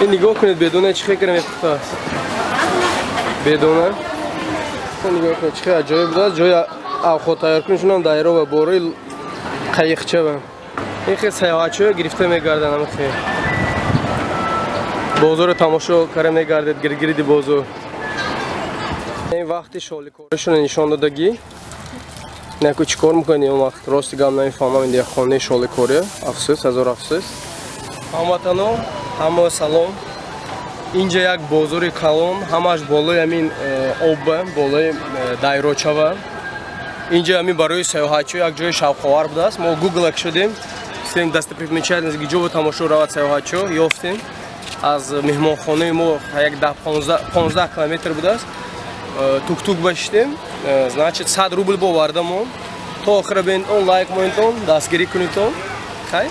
Ин нигоҳ кунед, бедона чӣ хел кара мепухтааст. Бедона. Нигоҳ кунед, чӣ хел аҷоиб будааст. Ҷои авқот тайёр кунишунам дайро ва бораи қайиқча ва. Ин хел саёҳатчиҳо гирифта мегарданд ҳама хел. Бозорро тамошо кара мегардед, гиргириди бозор. Ин вақти шоликоришонро нишон додагӣ. Наку чӣ кор мекунед он вақт? Рости гап намефаҳмам, ин хонаи шоликория. Афсӯс, ҳазор афсӯс. Ҳамватано, ҳама салом. Инҷа як бозори калон, ҳамаш болои ҳамин обба, болои дайрочава. Инҷа ҳамин барои саёҳатчиҳо як ҷои шавқовар будааст. Мо гугла кушодем, гуфтем достопримечательность ҷо ба тамошо равад саёҳатчиҳо, ёфтем. Аз меҳмонхонаи мо як 15 километр будааст. Туктук башидем, значит 100 рубл бовардамон. То охира бинтон, лайк монитон, дастгирӣ кунитон. Хай?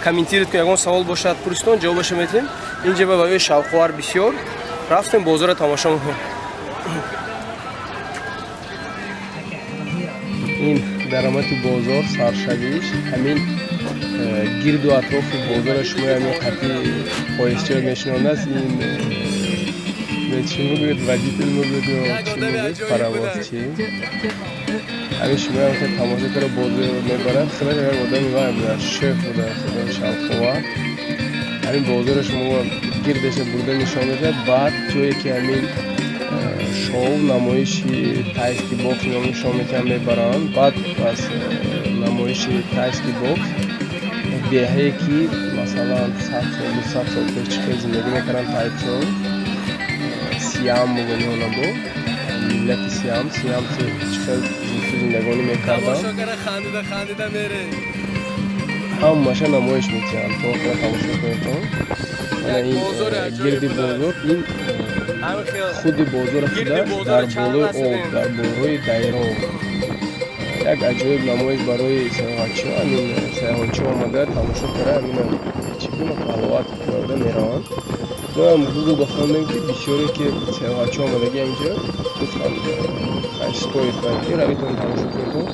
Комментировать кунед, ягон савол бошад, пурситон, ҷавобаша метем. Инҷа ба барои шавқовар бисёр. Рафтем бозорро тамошо мекунем. Ин даромади бозор саршавиш ҳамин гирду атрофи бозора шумо ҳамин қати поездчиро мешинонад. Ин чӣ мегӯяд, водитель мегӯяд ё чӣ мегӯяд, паровозчи. Ҳамин шумо ҳам хел тамошо кара бозор мебарад. Хеле як одами вай будааст, шеф будааст, одами шавқовар. Ҳамин бозорро шумо гирдаша бурда нишон медиҳад. Баъд ҷое ки ҳамин шоу намоиши тайский бокс нишон медиҳанд, мебаранд. Баъд аз намоиши тайский бокс деҳае ки масалан 100 сол, 200 сол пеш чӣ хел зиндагӣ мекарданд тайцо, сиам мегӯянд онабо, миллати сиам, сиам чӣ хел зиндагонӣ мекарданд, ҳамаша намоиш медиҳанд. То охира тамошо кунедтон. Ана ин гирди бозор, ин худи бозори худаш дар болои об, дар болои дайро. Як аҷоиб намоиш барои саёҳатчиҳо. Ҳамин саёҳатчиҳо омада тамошо кара, ҳамина чӣ гуна ҳаловат карда мераванд. Мо ҳам гугл бахондем, ки бисёре ки саёҳатчиҳо омадаги инҷа гуфтанд, стоит ки равитон тамошо кунедтон.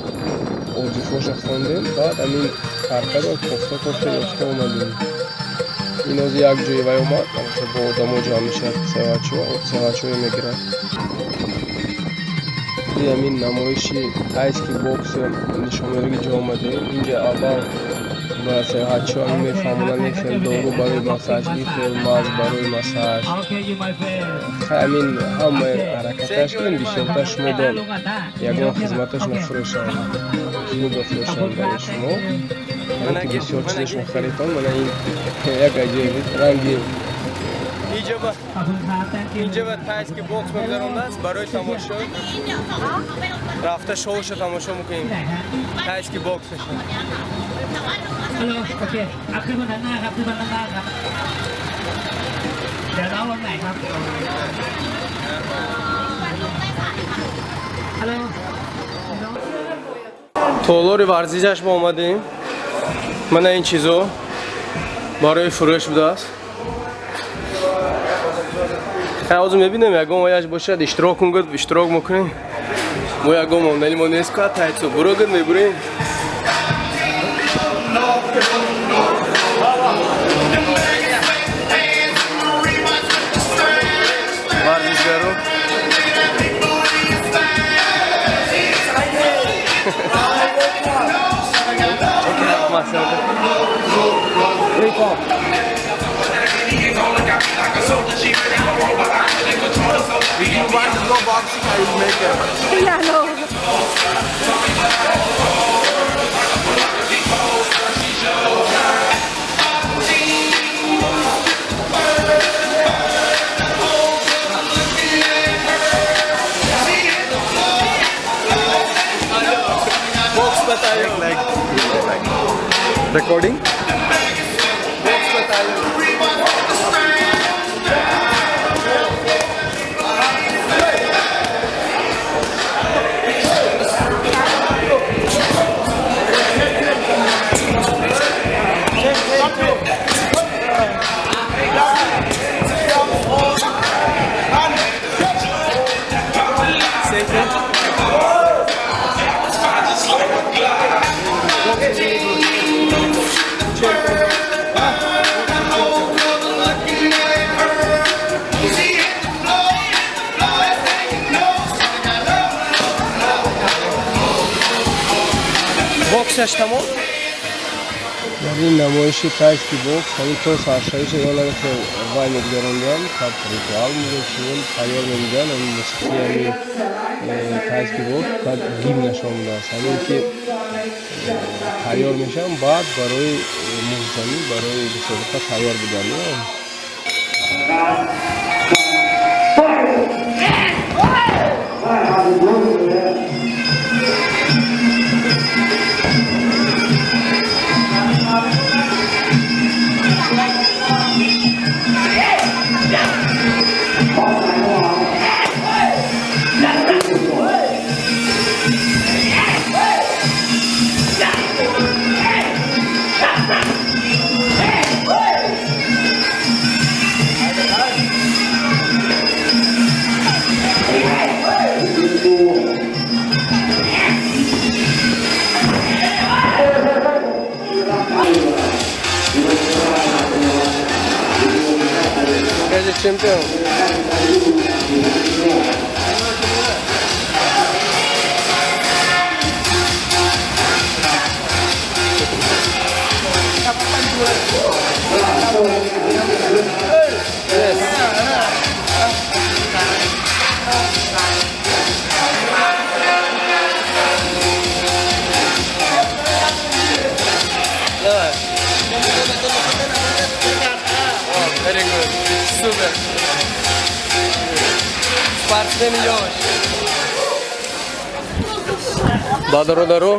Отзывҳоша хондем, баъд ҳамин картаро кофта кофта ёфта омадем. Ин ҳозир як ҷои вай омад, тамошо бо одамо ҷамъ мешавад, саёҳатчиҳо, саёҳатчиҳое мегирад. Ин ҳамин намоиши тайский бокс нишондодагӣ ҷо омадем. Инҷа аввал ба саёҳатчиҳо ҳамин мефаҳмонанд, ин хел дору барои массаж, ин хел маз барои массаж. Ҳамин ҳамаи ҳаракаташ ин бисёртар шумо бо ягон хизматаш нафурӯшанд, зуд фурӯшанд барои шумо. Ҳамин ки бисёр чизашон харидтон. Мана ин як аҷоиб ранги инҷа ба тайский бокс мегузарондааст барои тамошо. Рафта шоуша тамошо мекунем, тайский боксаша. ฮัลโหลโอเคเอาขึ้นมาด้านหน้าครับขึ้นมาด้านหน้าครับเดี๋ยวน้องลงไหนครับฮัลโหล Толори варзишаш мо омадем. Мана ин чизо барои фурӯш будааст. Хай, ҳозир мебинем, ягон ояш бошад, иштирок кун, гуд, иштирок мекунем. Мо ягон мондани мо нест, ка тайцо буро, гуд, мебурем. Варзишгаро If you want to go boxing, I will make it. Yeah, no. Box batayo. Like recording. Box batayo. Боксаш тамом. Дар ин намоиши тайский бокс ҳамин то саршавиша ёнагахел вай мегузарондиям, как ритуал мегӯянд, тайёр мемудиям, ҳамин мусиқии ҳамин тайский бокс, баъд гимнашон будааст. Ҳамин ки тайёр мешавам, баъд барои муҳзанӣ, барои мусобиқа тайёр будам. Чемпион. Yes. Oh, very good. Super. Спортсмени ёш. Бадародаро,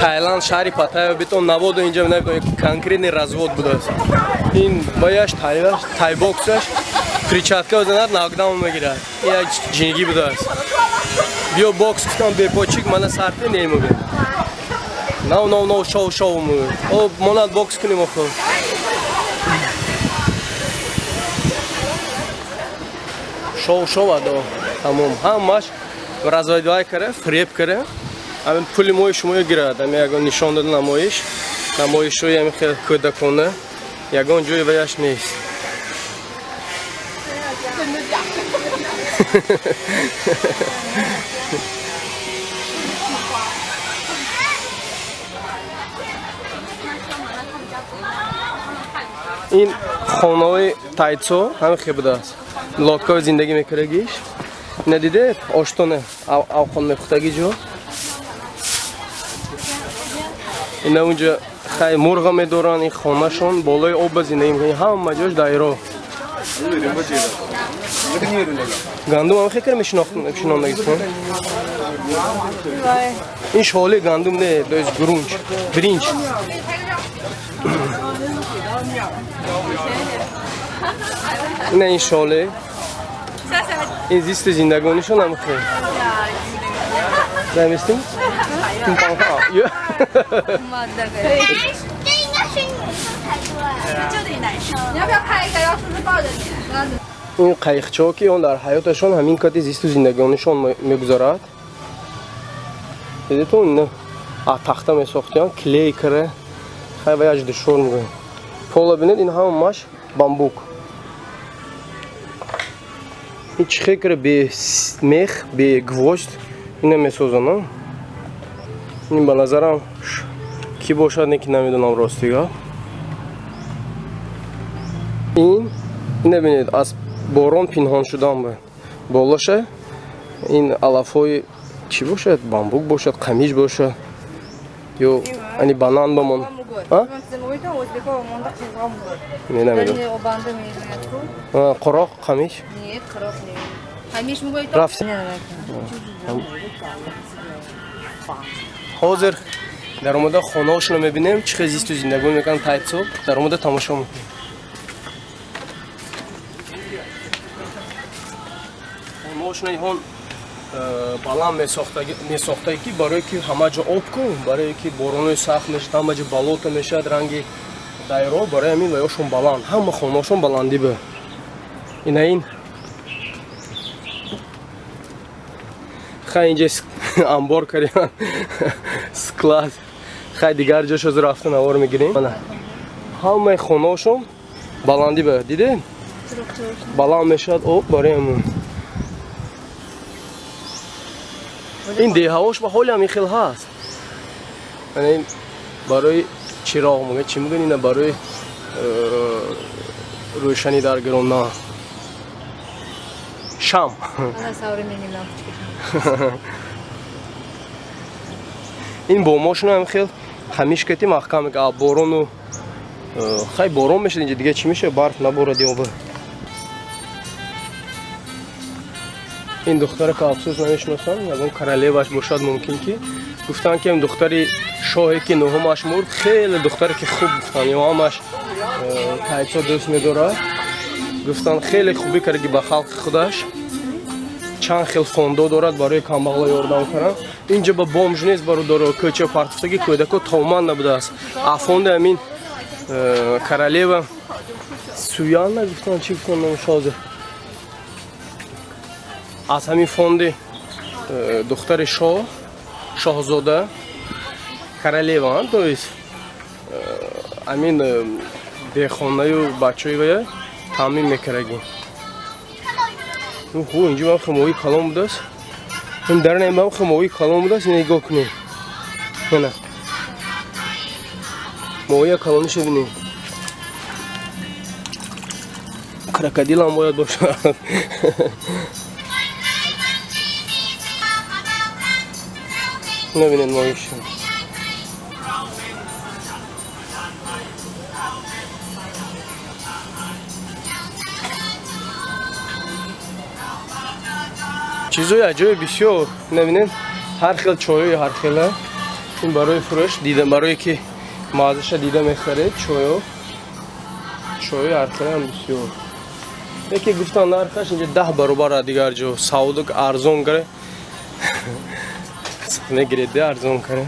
Таиланд шаҳри Паттайя битон наводу инҷа навидон конкретный развод будааст. Ин баяш тайваш, тайбоксаш перчатка занад, нокдаун мегирад. Ин як ҷингӣ будааст. Биё бокс кутам бепочик мана сарте немугӯ. No, no, no, шоу, шоу мугӯ. О, монад бокс кунем охо. Шоу шовадо. Тамом. Ҳамаш разводвай кара, фиреб кара. Ҳамин пули мои шумоё гирад. Ҳамин ягон нишон дода намоиш. Намоишҳои ҳамин хел кӯдакона. Ягон ҷои ваяш нест. Ин хонаҳои тайцо ҳамин хел будааст. Лодкаи зиндагӣ мекардагиш. Надидед? Оштоне авхон мепухтаги ҷо. Ина унҷа хай мурға медоранд, ин хонашон болои об ба зиндагӣ мекунанд. Ҳама ҷош дайро. Гандум ҳам хекар мешинондагистон. Ин шоли гандум не, то есть грунч, бринч. Ина ин шоле. Ин зисти зиндагонишон ҳам хел. Заместим? Ин қайиқчаҳо ки он дар ҳаёташон ҳамин кати зисту зиндагонишон мегузарад. Дидетон ина тахта месохтиян, клей кара, хай ваяш душвор мегӯянд. Пола бинед, ин ҳамаш бамбук. Ин чӣ хел кара бе мех, бе гвоздь ина месозанд. Ин ба назарам ки бошад, не ки намедонам ростига. Ин ина бинед, аз борон пинҳон шудан ба болоша ин алафҳои чӣ бошад, бамбук бошад, қамиш бошад ё ани банан бамон. А? Не намедонам. Қуроқ, қамиш? Рафт. Ҳозир дар омада хонаҳошонро мебинем, чӣ хел зисту зиндагонӣ мекунанд тайцо, дар омада тамошо мекунем. Хонаҳошон инҳон баланд месохтаги ки барое ки ҳама ҷо об кун, барое ки боронои сахт мешавад, ҳама ҷо болота мешавад, ранги дайро, барои ҳамин ваёшон баланд, ҳама хонаҳошон баландӣ ба. Ина ин хай инҷа амбор кардем, склад. Хай дигар ҷош ҳозир рафта навор мегирем. Ҳамаи хонаҳошон баландӣ ба, диде? Баланд мешавад об барои ҳамон. Ин деҳаҳош ба ҳоли ҳамин хел ҳаст. Ин барои чироғ мегӯяд, чӣ мегӯянд ина барои рӯшанӣ дар гирона. Шам. Она современный лампочки. Ин бомошона ҳам хел ҳамиш кати маҳкам мека борону хай борон мешад инҷа дига чӣ мешавад барф наборад ёба. Ин духтара ка афсӯс намешиносам, ягон королеваш бошад мумкин ки гуфтанд ки духтари шоҳе ки нуҳумаш мурд, хеле духтаре ки хуб гуфтанд, ё ҳамаш тайчо дӯст медорад. Гуфтанд хеле хубӣ кард ки ба халқи худаш чанд хел фондо дорад барои камбағало ёрдам кардан. Инҷа ба бомж нест бародаро, кӯча партофтаги кӯдако томан набудааст. А фонди ҳамин королева Суяна гуфтанд, чӣ гуфтанд номаш ҳозир. Аз ҳамин фонди духтари шоҳ, шоҳзода, королева, то есть ҳамин бехонаю бачаи вая таъмин мекардаги. Ху инҷо ман моҳии калон будааст. Ин дар ин ман моҳии калон будааст, ин нигоҳ кунед. Ина. Моҳии калониша бинед. Крокодил ҳам бояд бошад. Набинед моҳиша. Чизои аҷоиб бисёр набинед, ҳар хел чойои ҳар хела. Ин барои фурӯш дида, барое ки маззаша дида мехаред чойо. Чойои ҳар хелаам бисёр. Яке гуфтанд нархаш инҷа 10 баробар аз дигар ҷо. Савдо арзон каре. Мегиред арзон каре.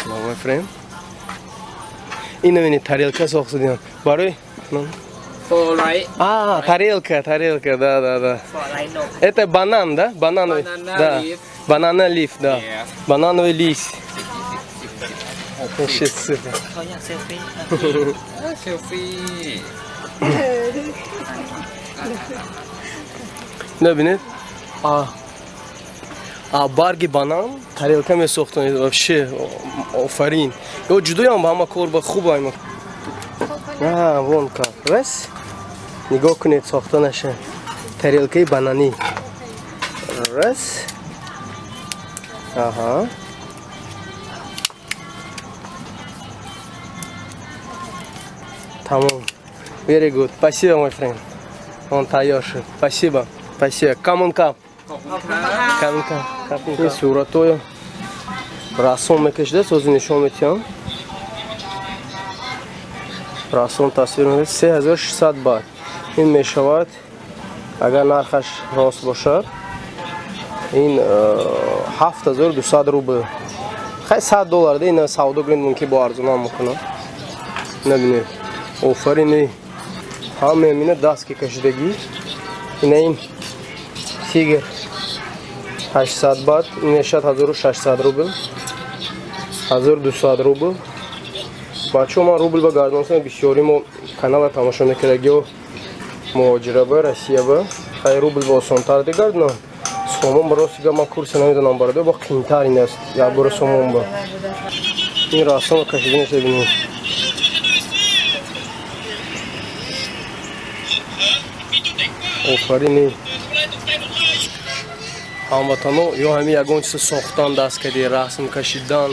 My friend. Ин бинед тарелка сохтадиам. Барои For right. А, тарелка, тарелка, да, да, да. For right, no. Это банан, да? Банановый. Банана да. Leaf. Банана лиф, да. Yeah. Банановый лист. Вообще супер. Селфи. Селфи. Набинед? А барги банан тарелка месохтанд вообще офарин. Ё ҷудоям ба ҳама кор ба хуб айма. А, вон как. Раз. Нигоҳ кунед сохта наша. Тарелкаи бананӣ. Раз. Аҳа. Тамом. Very good. Спасибо, мой friend. Он тайёр шуд. Спасибо. Спасибо. Come on, come. Come, come. Ин суратҳоя расом мекашида, сози нишон метиҳам. Расом тасвир мекашид 3600 бат. Ин мешавад, агар нархаш рост бошад, ин 7200 рубл. Хай 100 доллар да, ин савдо кунед мумкин бо арзонам мекунам. Набинед. Офарин, ҳама ина даст ки кашидагӣ. Ина ин тигр 800 бат, ин мешавад 1600 рубл. 1200 рубл. Бачаҳо, ман рубл ба гардонсам бисёри мо канала тамошо мекардагиҳо муҳоҷира ба Россия ба. Хай рубл ба осонтар дигардонам. Сомон ба рости гап ман курса намедонам барои бо қимтар ин аст. Як бора сомон ба. Ин расм кашида бинед. Офарин. Ҳамватано ё ҳамин ягон чиз сохтан даст кардӣ, расм кашидан,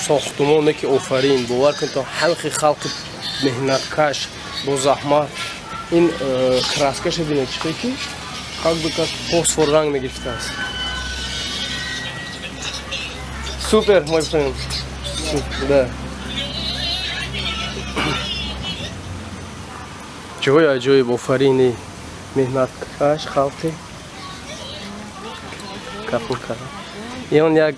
сохтумоне ки офарин, бовар кунед то халқи меҳнаткаш бо заҳмат. Ин краскаша бинед чӣ ки как бы как фосфор ранг мегирифтааст. Супер, мой friend. Да. Ҷои аҷоиб, офарини меҳнаткаш халқи кафур кард. Ин як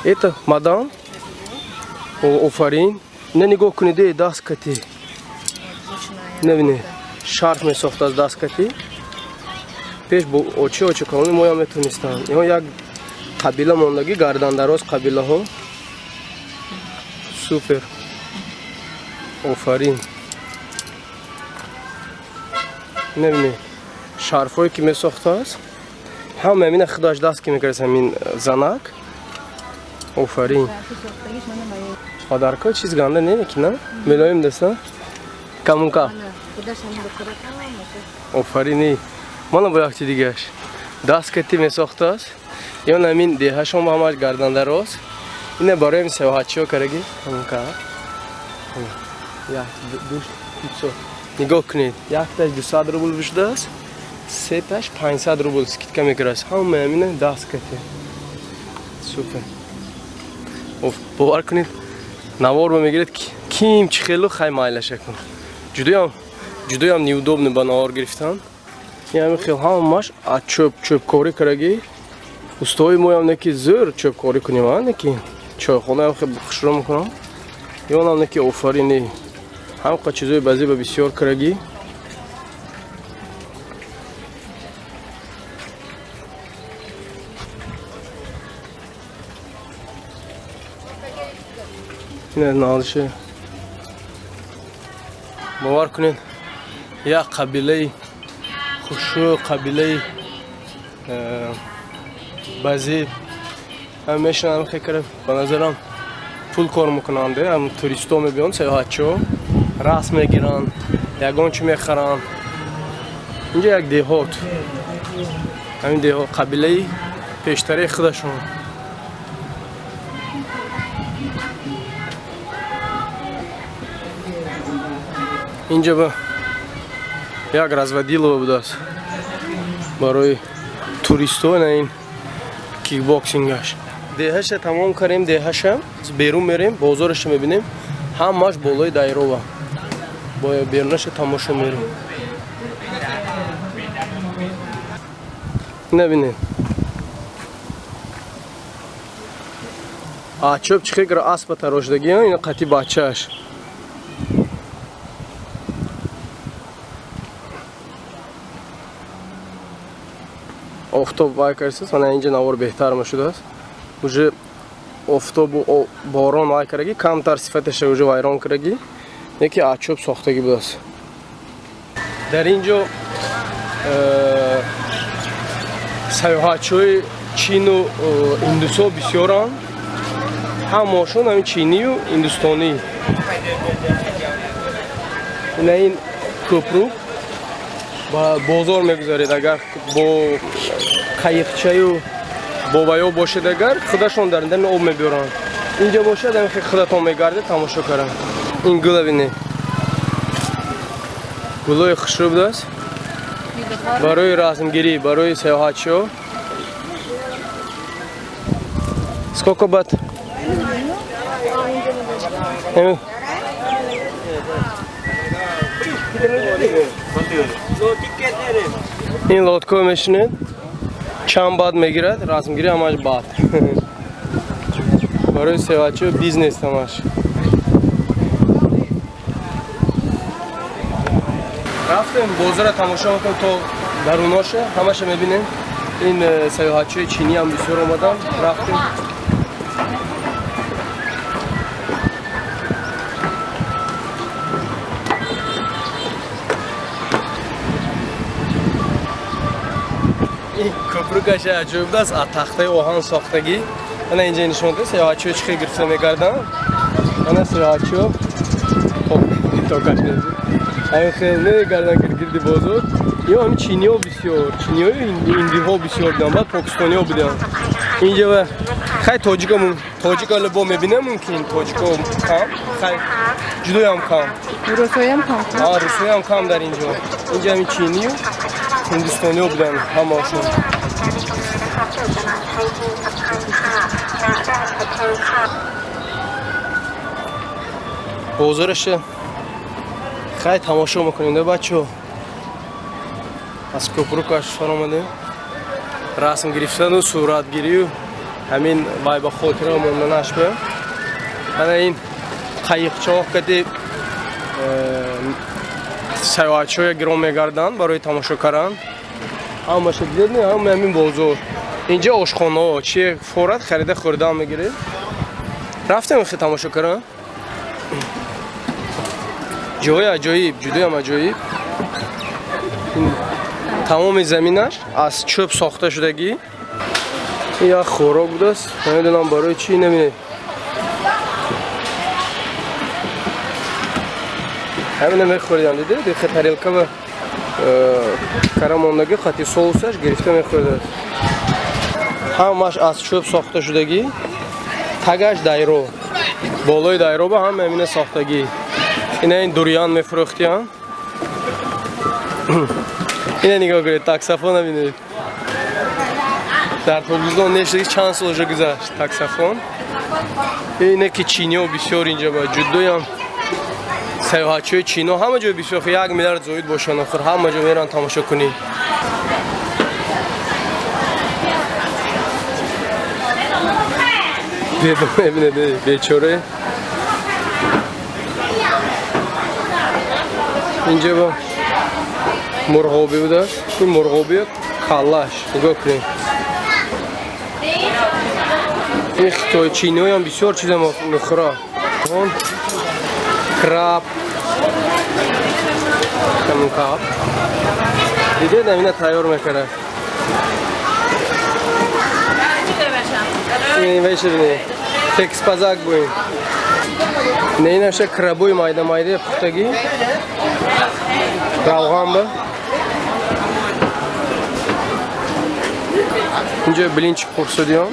это мадам офарин. Не нигоҳ кунед, даст кати. Набинед, шарф месохт аз даст кати. Пеш бо очи очи калони моя метонистанд. Ин як қабила мондагӣ, гардандароз қабилаҳо. Супер. Офарин. Набинед, шарфҳое ки месохтааст. Ҳама ҳамина худаш даст ки мекард ҳамин занак. Офарин. Подарка чиз ганда не ки на? Мелоим даста? Камунка. Офарин. Мана бо якти дигаш. Даст кати месохтааст. Ё ҳамин деҳашон ба ҳамаш гардандароз. Ина барои саёҳатчиҳо караги. Камунка. Як ду 500. Нигоҳ кунед. Якташ 200 рубл бишудааст. Сеташ 500 рубл скидка мекунад. Ҳама ҳамина даст кати. Супер. Бовар кунед, навор мегиред ким чӣ хелу хай майлаша кун. Ҷудоям неудобно ба навор гирифтан. Ҳамин хел ҳамаш аз чӯбкорӣ караги. Устои моям не ки зӯр чӯбкорӣ кунем, а не ки чойхонаям хел хушрӯ мекунам. Ёнам не ки офарини. Ҳамқа чизои базиба бисёр караги. Ина налше. Бовар кунед, як қабилаи хушрӯ, қабилаи базиб ҳам мешинам хекара ба назарам пул кор мекунанд, ҳам туристо мебиёнд, саёҳатчиҳо расм мегиранд, ягон чӣ мехаранд. Инҷа як деҳот, ҳамин деҳот қабилаи пештараи худашон. Инҷа ба як разводилова будааст барои туристо, на ин кикбоксингаш. Деҳаша тамом кардем, деҳаша берун мерем, бозораша мебинем, ҳамаш болои дайрова. Боя берунаша тамошо мерем. Набинем. А чӯб чӣ хел аспа тарошдагӣ, ина қати бачааш. Офтоб вай кардааст, мана инҷа навор беҳтар мешудааст. Уже офтобу борон вай кардаги, камтар сифаташа уже вайрон кардаги, яке аз чӯб сохтагӣ будааст. Дар ин ҷо саёҳатчиҳои чину индусо бисёранд. Ҳамаошон ҳамин чинию индустонӣ. Ина ин кӯпру ба бозор мегузаред, агар бо қайиқчаю бо ваё бошед, агар худашон дар дами об мебиёранд. Инҷа бошад, ҳамин хел худатон мегардед, тамошо каранд. Ин гула бинед. Гулои хушрӯ будааст. Барои расмгирӣ, барои саёҳатчиҳо. Сколько бат? Ин лодко мешинед, чанд бат мегирад, расмгирӣ ҳамаш бат. Барои саёҳатчиҳо бизнес ҳамаш. Рафтем бозора тамошо мекунем то даруноша, ҳамаша мебинем. Ин саёҳатчиҳои чинӣ ҳам бисёр омаданд. Рафтем. Ин кӯпрукаша аҷоиб будааст, аз тахтаи оҳан сохтагӣ. Ана инҷа нишон дод, саёҳатчиҳо чӣ хел гирифта мегарданд. Ана саёҳатчиҳо токаш незу. Ҳамин хел мегарданд гирди бозор. Ё ҳамин чиниҳо бисёр, чиниҳою индиҳо бисёр буданд, баъд покистониҳо буданд. Инҷа ва хай тоҷико либо мебинем мумкин, тоҷико кам, хай ҷудоям кам. Русоям кам. А, русоям кам дар инҷо. Инҷа ҳамин чинию ҳиндустониҳо буданд ҳамаошон. Бозораша хай тамошо мекунем, да бачаҳо. Аз кӯпрукаш фаромадем. Расм гирифтану суратгирию ҳамин вай ба хотира монданаш ба. Ана ин қайиқчаҳо кади саёҳатчиҳоя гирон мегарданд барои тамошо кардан. Ҳамаша дидед, не? Ҳама ҳамин бозор. Инҷа ошхонаҳо, чи форат харида хӯрдан мегиред. Рафтем хе тамошо кардан. Ҷои аҷоиб, ҷудоям аҷоиб. Ин Тамоми заминаш аз чӯб сохта шудагӣ. Ин як хӯрок будааст, намедонам барои чӣ намебинед. Ҳамина мехӯридам, дидед? Дихе тарелка ва кара мондагӣ хати соусаш гирифта мехӯридааст. Ҳамаш аз чӯб сохта шудагӣ. Тагаш дайро. Болои дайро ба ҳама ҳамина сохтагӣ. Ина ин дуриан мефурӯхтиян. Ина нигоҳ кунед, таксофона бинед. Дар Тоҷикистон нештаги чанд сол уже гузашт таксофон. Ине ки чиниҳо бисёр инҷа ба ҷудоям саёҳатчиҳои чино ҳама ҷо бисёр, 1 миллиард зоид бошанд охир ҳама ҷо меран тамошо кунӣ. Бибинед, бечора. Инҷа ба мурғобӣ будааст. Ин мурғобӣ каллаш нигоҳ кунед. Ин хитой чиниҳоям бисёр чиза мехӯрад. Он краб, камун краб. Дидед, ҳамина тайёр мекард. Ин веширни текспазак буин. Не инаша крабои майда майда пухтагӣ. Равған ба. Инҷо блинчик пурсудиён.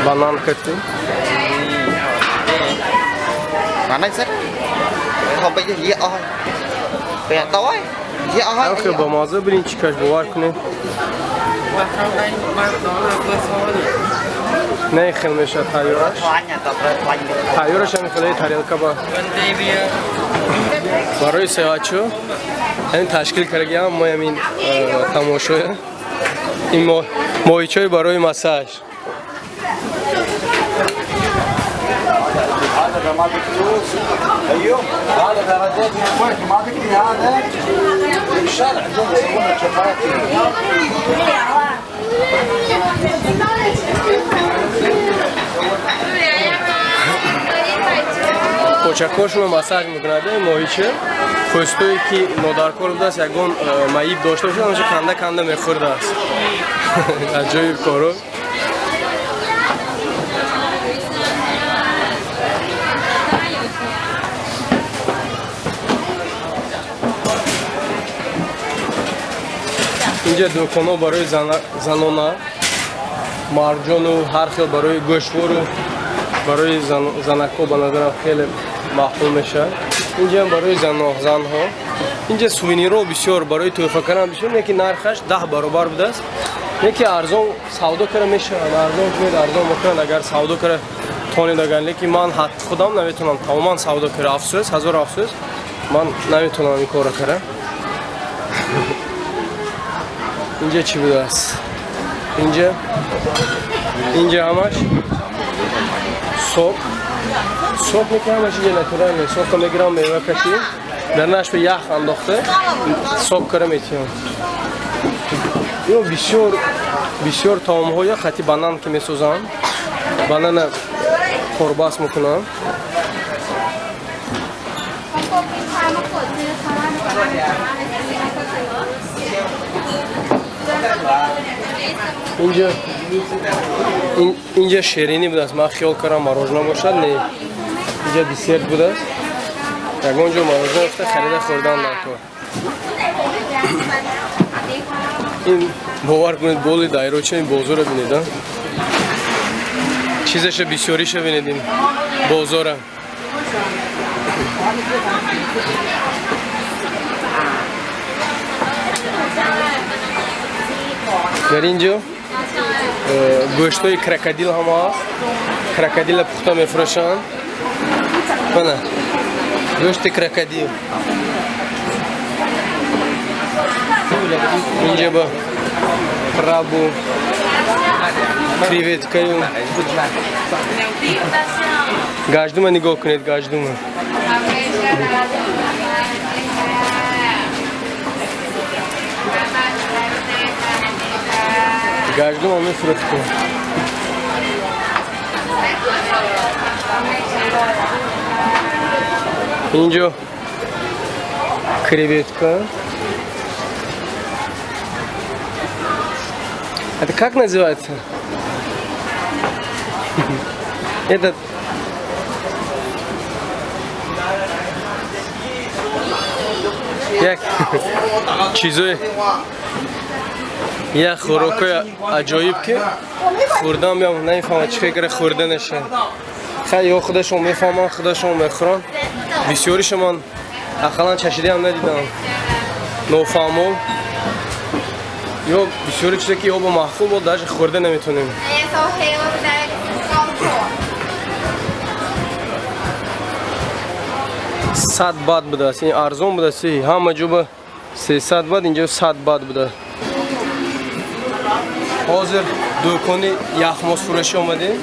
Банан кати. Банан сар. Хоб бигир, е ой. Бе той. Е ой. Охе ба маза блинчикаш бовар кунед. Не хел меша тайёраш. Тайёраш ҳам хеле тарелка ба. Барои саёҳатчиҳо ҳамин ташкил кардагиам мо ҳамин тамошоя. Ин моҳичои барои массаж. هذا ما بفلوس. ايوه هذا درجات ما بكري هذا بالشارع عندهم يسوون شفاتي. Почакошонро массаж мекунад моҳича. Пӯстое ки нодаркор будааст, ягон маиб дошта бошад, ҳамеша канда канда мехӯрдааст. Аҷоиб коро. Инҷа дуконҳо барои занона, марҷону ҳар хел барои гӯшвору барои занакҳо ба назарам хеле маъқул мешавад. Инҷа барои занҳо. Инҷа сувенирҳо бисёр барои тӯҳфа кардан бисёр, лекин нархаш 10 баробар будааст. Лекин арзон савдо кара мешавад, арзон кунед, арзон мекунанд агар савдо кара тонед агар, лекин ман ҳатто худам наметавонам тамоман савдо кара. Афсӯс, ҳазор афсӯс, ман наметавонам ин корро кара. Инҷа чӣ будааст? Инҷа ҳамаш сок. Сок мекунам, ҳамаш инҷа натуралне. Сока мегирам, мева каши. Дар нашби ях андохта сок кара метиҳам. Ино бисёр бисёр таомҳоя хати банан ки месозам. Банана корбас мекунам. Инҷа ширинӣ будааст. Ман хиёл кардам мороженое бошад, не. Инҷа десерт будааст. Ягон ҷо мороженое ёфта харида хӯрдан дар кор. Ин бовар кунед, боли дайроча ин бозорро бинед, а? Чизаша бисёриша бинед ин бозора. Дар ин ҷо гӯштҳои крокодил ҳама аст. Крокодила пухта мефурӯшанд. Мана гӯшти крокодил. Инҷа ба крабу, креветкаю. Гаҷдума нигоҳ кунед, гаҷдума. Гаҷдума мефурӯхтем. Инҷо креветка. Это как называется? Этот як чизои, як хӯрокҳои аҷоиб, ки хӯрдам ям намефаҳмам, чӣ фикре хӯрданаша. Хай, ё худашон мефаҳманд, худашон мехӯранд. Бисёриша ман ақаллан чашидаам надидам, нофаҳмо. Ё бисёри чизе, ки ё бо маъқул буд, даже хӯрда наметонем. 100 бат будааст, ин арзон будааст. Ҳама ҷо ба 300 бат, инҷо 100 бат буда. Ҳозир дӯкони яхмосфурӯшӣ омадем.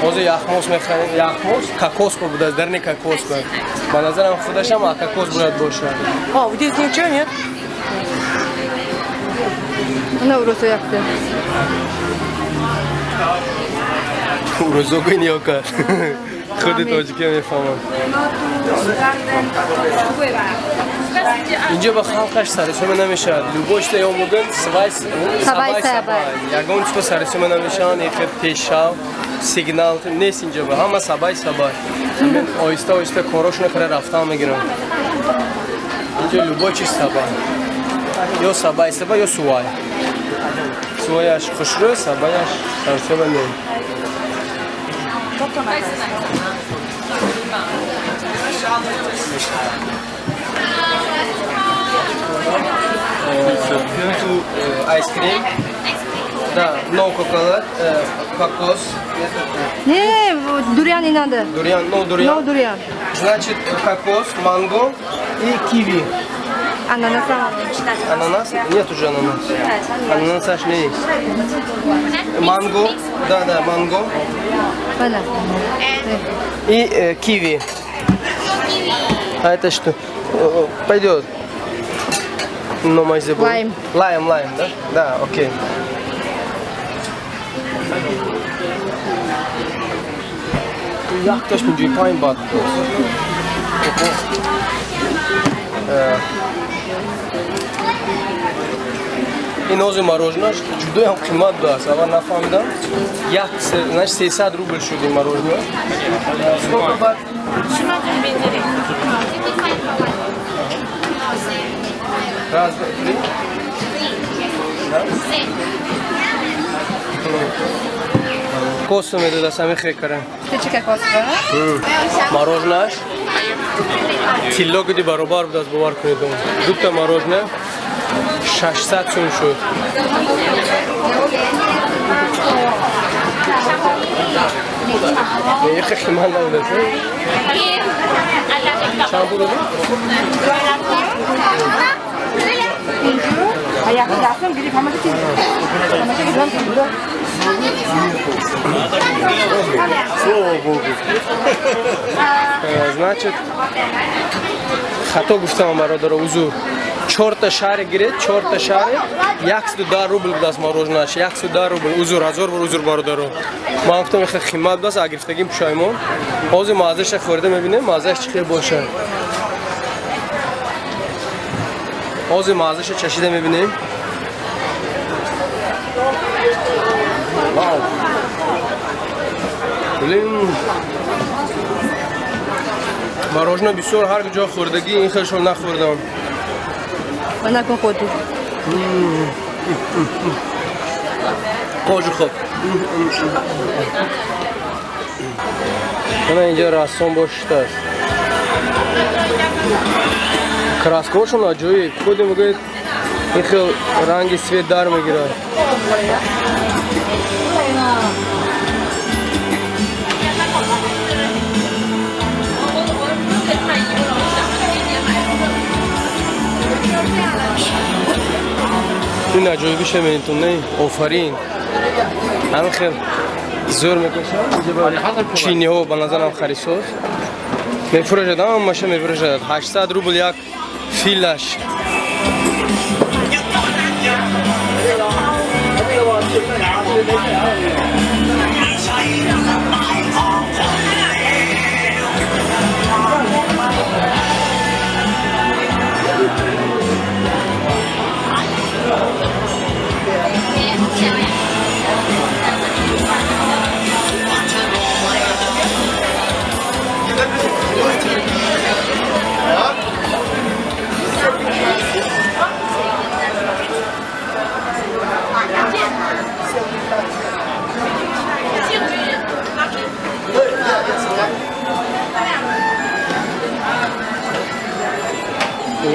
Ҳозир яхмос мехарем. Яхмос кокос будааст, дарни кокос ба. Ба назарам, худашам кокос бояд бошад. А, вот здесь ничего нет? Ана урусо якта. Урусо ниё кард. Худи тоҷикия мефаҳмам. Инҷо ба халқаш сарисома намешавад. Любой чиза ё мугӯянд савай сабай сабай. Ягон чизо сарисома намешаванд, эхел пешав, сигнал нест инҷо ба. Ҳама сабай сабай. Ҳамин оҳиста оҳиста корошона кара рафтан мегиранд. Инҷо любой чиз сабай. Ё сабай сабай, ё сувай. Суваяш хушрӯ, сабаяш сарисома не. Ice cream. Да, no coconut, кокос. Не, дуриан не надо. Дуриан, no дуриан. No дуриан. Значит, кокос, манго и киви. Ананас. Ананас? Нет уже ананас. Ананас аж не есть. Манго, да, манго. Бана. И киви. А это что? Пойдет. Но мазь забыл. Лайм. Лайм, лайм, да? Да, окей. Якташ 55 бат. Ин ози мороженое ҷудоям қимат будааст. Аввал нафаҳмидам. Як, значит, 300 рубл шуд ин мороженое. Сколько бат? Раз, два, три. Да? Косу медодааст, ҳамин хел кара. Чӣ кокос ба? Мороженое тилло гуди баробар будааст, бовар кунед. Дута мороженое 600 сум шуд. Яхе қимат набудааст. Чанд пул додӣ? А як дастам гирифт, ҳамаша чиз. Ҳамаша гирифтам. Слава Богу. Значит, хато гуфтам, бародаро, узур. Чорта шари гиред, чорта шари, 110 рубл будааст мороженое ш, 110 рубл. Узур, ҳазор бор узур, бародаро. Ман гуфтам, хеле қимат будааст, а гирифтагим пушаймон. Ҳозир маззаша хӯрда мебинем, маззааш чӣ хел бошад. Ҳозир маззаша чашида мебинем. Вау! Блин. Мороженое бисёр ҳар ҷо хӯрдагӣ, ин хелшон нахӯрдам. Ана кун худи. Қожи хуб. Ана инҷо рассом бошиштааст. Краска ҳошон аҷоиб. Худи мегӯяд, ин хел ранги свет дар мегирад. Ин аҷоибиша мебинитон, не? Офарин. Ҳамин хел зӯр мекашад. Инҷа ба чиниҳо ба назарам харисоз. Мефурӯшад, ҳамаша мефурӯшад. 800 рубл як филаш.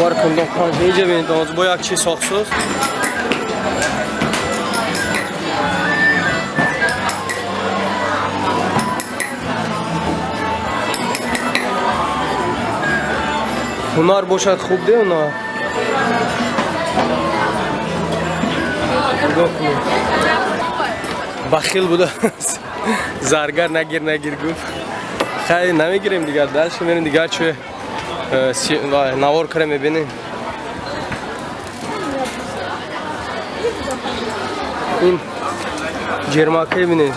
Бовар кунед, инҷа бинед, бо як чиз сохсоз. Ҳунар бошад хуб де ҳунар. Нигоҳ кунед. Бахил буда. Заргар нагир нагир гуфт. Хай намегирем дигар, дальше мерем дигар чӣ навор кара мебинем. Ин ҷермакае бинед.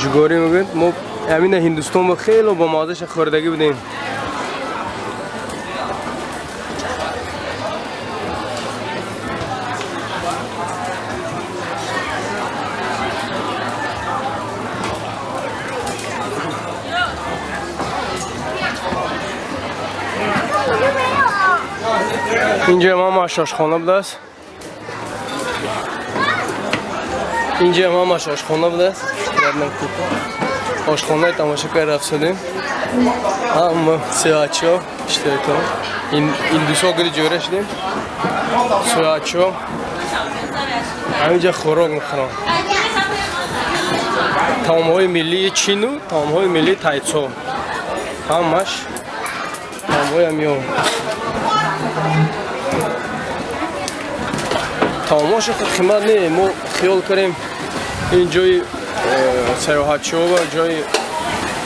Ҷугорӣ мегӯяд. Мо ҳамина Ҳиндустон бо хело бо маззаша хӯрдагӣ будем. Инҷа ҳамаш ошхона будааст. Инҷа ҳамаш ошхона будааст. Ошхонаи тамошо карда рафтодем. Ҳама сеачо иштирокон. Индусо гири ҷойра шудем. Сеачо ҳаминҷа хӯрок мехӯрам. Таомҳои миллии Чину таомҳои миллии тайцо. Ҳамаш таомҳои ҳамиё. Таомҳоша худ қимат не, мо хиёл кардем ин ҷои саёҳатчиҳо ва ҷои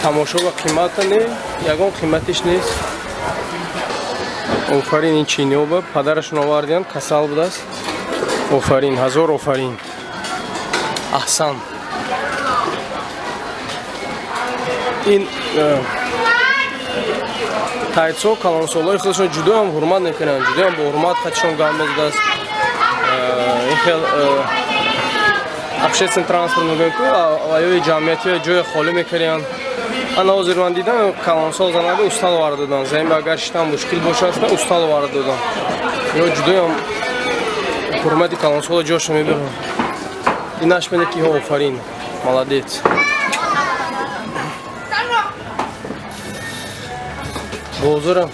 тамошо ва қимата не, ягон қиматиш нест. Офарин ин чиниҳо ба падарашон овардианд, касал будааст. Офарин, ҳазор офарин. Аҳсан. Ин тайцо калонсолҳои худашон ҷудоям ҳурмат мекунанд, ҷудоям бо ҳурмат хатишон гам мезадааст. Ин хел общественный транспорт мегӯем ку аёи ҷамъиятиё ҷои холӣ мекардианд. Ана ҳозир ман дидам калонсол занага устал оварда доданд. Замин агар шитан мушкил бошад, устал оварда доданд. Ё ҷудоям ҳурмати калонсоло ҷошо мебаранд. Инаш мене ки офарин, молодец. Бозорам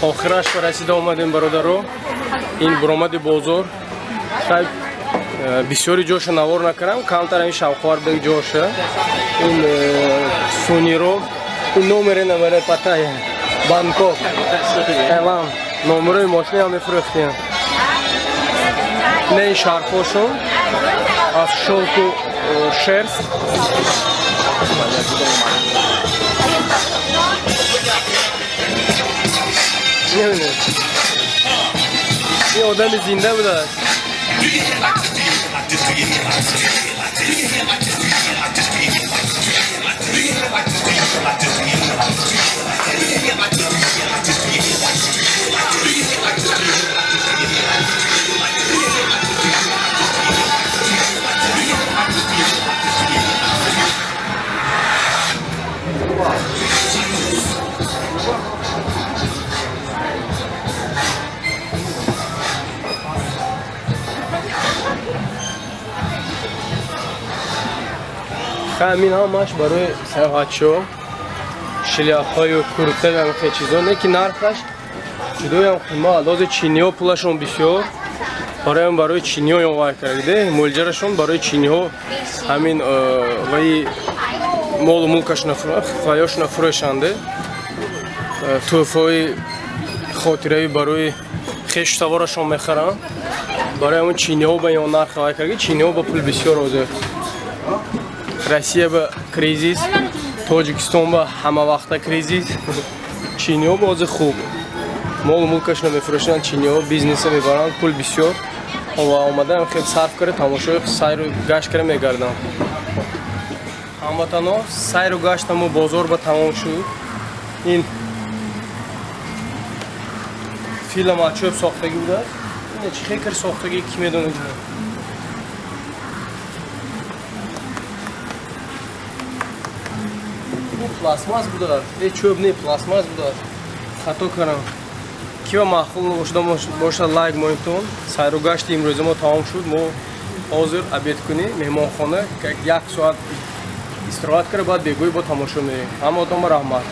охираш ба расида омадем, бародаро. Ин буромади бозор. Хай бисёри ҷоша навор накардам, камтар ин шавқовар буд ҷоша. Ин суниро, ин номере намере Паттайя, Бангкок, Таиланд. Номерои мошина ҳам мефурӯхтем. Не ин шарфҳошон аз шелку шерсть. Намедонам. Ин одами зинда будааст. Ҳамин ҳамаш барои саёҳатчиҳо, шляпҳою курта ва хел чизо, не ки нархаш ҷудоям қимат. Ҳозир чиниҳо пулашон бисёр, бароям барои чиниҳо ёвар карда, мулҷарашон барои чиниҳо ҳамин ваи молу мулкашона ваёшона фурӯшанде. Тӯҳфаҳои хотиравӣ барои хешу таворашон мехаранд. Барои ҳамон чиниҳо ба ё нарх вай карда, чиниҳо ба пул бисёр ҳозир. Россия ба кризис, Тоҷикистон ба ҳама вақта кризис, чиниҳо ба ҳозир хуб. Молу мулкашона мефурӯшанд, чиниҳо бизнеса мебаранд, пул бисёр. Ва омадаам хел сарф карда, тамошои сайру гашт карда мегардам. Ҳамватано, сайру гаштаму бозор ба тамом шуд. Ин филм аз чӯб сохтагӣ будааст. Ин чӣ хел кар сохтагӣ, ки медонад? Пластмасс будааст. Чӯб не, пластмасс будааст. Хато кардам. Ки ба маъқул бошад лайк монитон. Сайру гашти имрӯзи мо тамом шуд. Мо ҳозир обед кунӣ меҳмонхона, як соат истироҳат карда, баъд бегоҳӣ бо тамошо мерем. Ҳамаатон ба раҳмат.